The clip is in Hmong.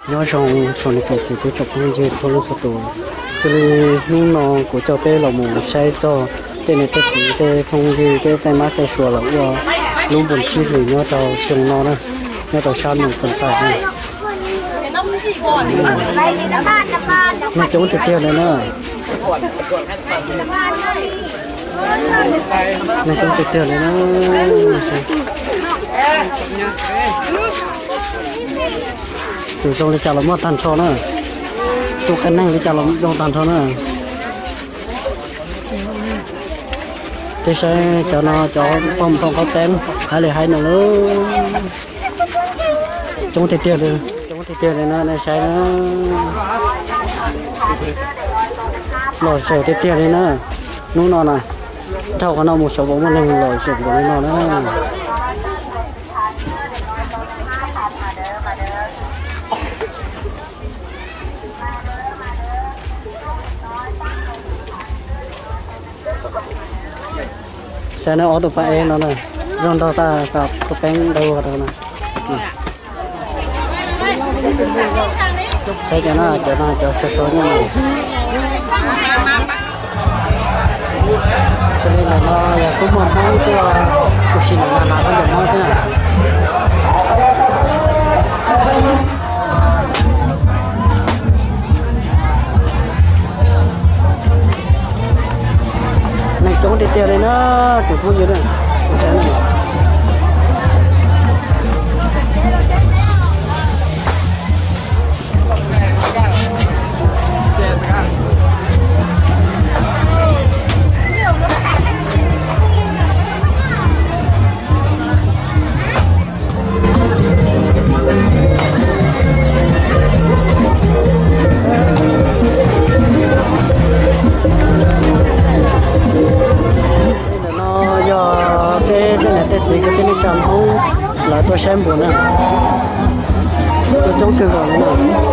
Nyob zoo tsoom niam tsoom txiv tsoom phooj ywg txhua leej txhua tus, xws li hnub no kuv coj peb los mus saib txog tej niam tej txiv tej phooj ywg tej mab tej suav los ua lub npus sib hlis nyob rau xyoo no na, nyob rau sab Moos Koos Xais no. Neeg coob tiag tiag li na. Neeg coob tiag tiag li na. Txawm zoo li cas los muaj tag nrho na. Tus qee neeg li cas los zoo tag nrho na. Tej saib cov no cov poj mus tau qhov teeb hais li hais no lauj. Coob tiag tiag li, coob tiag tiag li na, nej saib na. Lom zem tiag tiag li na. Hnub no na, dhau qhov no mus xyov puas muaj neeg lom zem npaum li no na. Saib na, ob tug pab ev no na, zoo nraug tag, tus peeb ntau rau na. Saib cov no, cov no cov sov sov nyob no. Xws li ntawm no yog kuj muaj Hmoob tuaj ua si ntawm no mas kuj muaj Hmoob thiab na. Neeg coob tiag tiag li na, tsoom phooj ywg na. Ntawm no yog peb tej niam tej txiv kwv tij neej tsa Hmoob lawv tuaj saib npus na. Tuaj coob kawg nkaus li na.